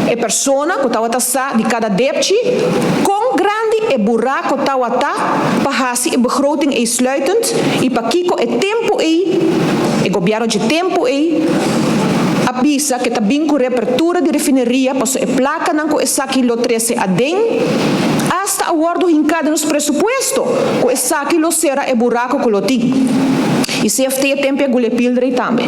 E persona ku tawata sa di kada depchi kon grandi e buraco tawata pa hasi e begroting ei sluitend i pakiko e tempu ei e gobièrnu dje tempu ei a bisa ku ta bin ku reapertura di refineria, paso e plakanan ku esaki lo trese aden hasta a wòrdu hinká den nos presupuesto ku esaki lo sera e buraco ku lo tin. I CFT e tempu a guli pildrei tambe.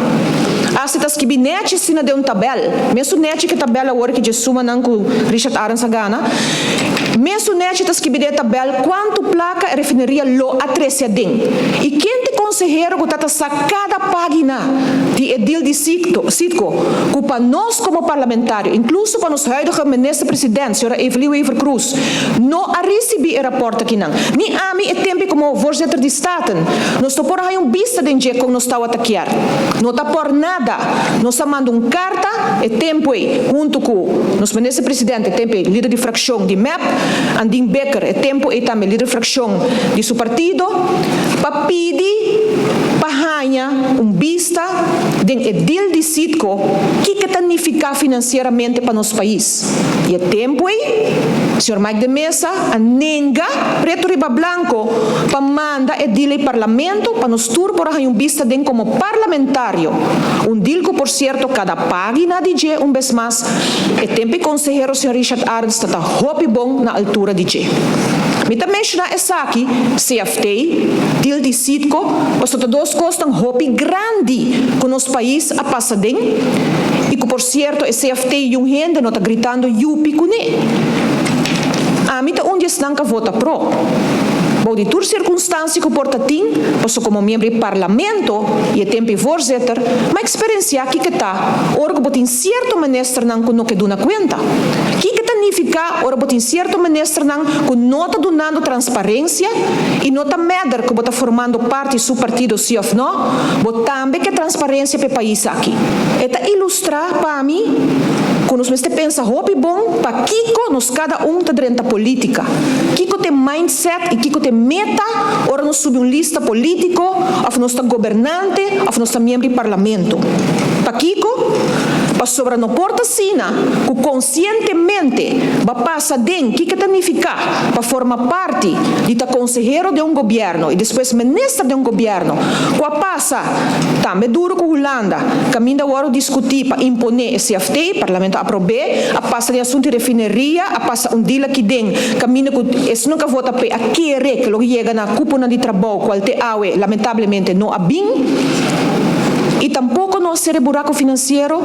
Hasta ta skibi nechi asina den un tabèl, mesun nechi ku e tabèl awor ku dje sumanan ku Richard Arends a gana, mesun nechi ta skibi den e tabèl kuantu plaka e refineria lo a trese aden. I ken ta e konsehero ku ta sa kada página di e deal di Citgo ku pa nos komo parlamentario, inkluso pa nos huidige minister-president, señora Evelyn Wever-Croes, no a risibí e rapòrt akinan? Ni ami e tempu komo voorzitter di Staten, nos no por a haña un bista den dje kon nos tawata kier. No ta por nada. Nos a manda un karta e tempu ei huntu ku nos minister-president, e tempu ei lider di frakshon di MEP, Andin Bikker, e tempu ei tambe lider di frakshon di su partido, pa pidi pa haña un bista den e deal di Citgo, kiko ta nifiká finansieramente pa nos pais. I e tempu ei, señor Mike de Meza a nenga pretu riba blanko pa manda e deal ei parlamento pa nos tur por a haña un bista den komo parlamentario. Un deal ku, por sierto, kada página di dje, un bes mas, e tempu ei konsehero señor Richard Arends ta hopi bon na altura di dje. Mi ta menshoná esaki, CFT, deal di Citgo, pasobra ta dos kosnan hopi grandi ku nos pais a pasa den i ku, por sierto, e CFT niun hende no ta gritando yupi kuné. Ami ta un di esnan ku a vota pro. Bou di tur sirkunstansia ku por ta tin, paso komo miembro di parlamento i e tempu voorzitter, m'a eksperensiá kiko ta ora ku bo tin sierto ministernan ku no ke duna kuenta. Kiko ta nifiká ora bo tin sierto ministernan ku no ta dunando transparensia i no ta matter ku bo ta formando parti su partido si òf no, bo tambe ke transparensia pa e pais aki. E ta ilustrá pa mi ku nos mester pensa hopi bon pa kiko nos kada un ta drenta polítika. Kiko ta e mindset i kiko ta e meta ora nos subi un lista polítiko òf nos ta gobernante òf nos ta miembro di parlamento. Pakiko? Pasobra no por ta asina ku konsientemente bo a pasa den kiko ta nifiká pa forma parti di ta konsehero di un gobièrnu i despues minister di un gobièrnu ku a pasa tambe duru ku Hulanda kaminda wòrdu diskutí pa imponé e CFT, parlamento a aprob'é, a pasa den asuntu di refineria, a pasa un deal aki den kaminda ku esnan ku a vota p'e a kere ku lo yega na kuponan di trabou kual te awe lamentablemente no a bin i tampoko no a sera e buraku finansiero.